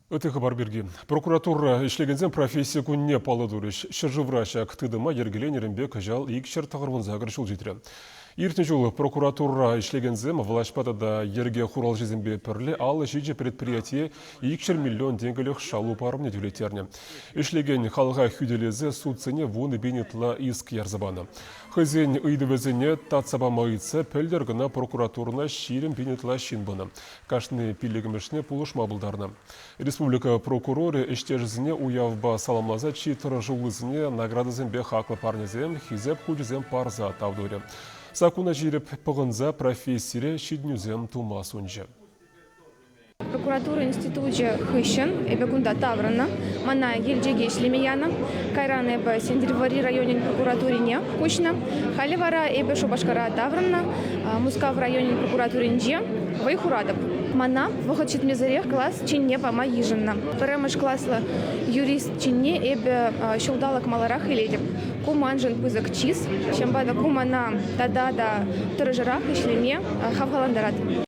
Ытти хыпар пирки. Прокуратура ӗҫлекенсем професси кунне паллӑ турӗҫ. Ҫӗршывра ҫак тытӑма йӗркеленӗренпе кӑҫал 298 ҫул ҫитрӗ. Иртнӗ ҫул прокуратурӑра ӗҫлекенсем влаҫпа тата йӗрке хуралҫисемпе пӗрле 57 предприятие 200 миллион тенкӗлӗх шалу парӑмне тӳлеттернӗ. Ӗҫлекен халӑха хӳтӗлесе судсене 10 000 ытла иск ярса панӑ. Хӑйсен ыйтӑвӗсене татса пама ыйтса пӗлтӗр кӑна прокуратурӑна 20 пин ытла ҫын пынӑ. Кашни пиллӗкмӗшне пулӑшма пултарнӑ. Республика прокурорӗ ӗҫтешӗсене уявпа саламласа чи тӑрӑшуллисене наградӑсемпе хаклӑ парнесем, хисеп хучӗсем парса тав турӗ. Саккуна ҫирӗп пӑхӑнса профессире ҫитӗнӳсем тума сунчӗ. Прокуратура институчӗ хыҫҫӑн эпӗ кунта таврӑннӑ. Мана Елчӗке ӗҫлеме янӑ. Кайран эпӗ Сӗнтӗрвӑрри районӗн прокуратурине куҫнӑ. Халӗ вара эпӗ Шупашкара таврӑннӑ. Мускав районӗн прокуратуринче вӑй хуратӑп. Мана вӑхӑт ҫитмесӗрех класс чинне пама йышӑннӑ. Пӗрремӗш класлӑ юрист чинне эпӗ ҫулталӑк маларах илетӗп. Ку маншӑн пысӑк чыс. Ҫавӑнпа та ку мана тата та тӑрӑшарах ӗҫлеме хавхалантарать.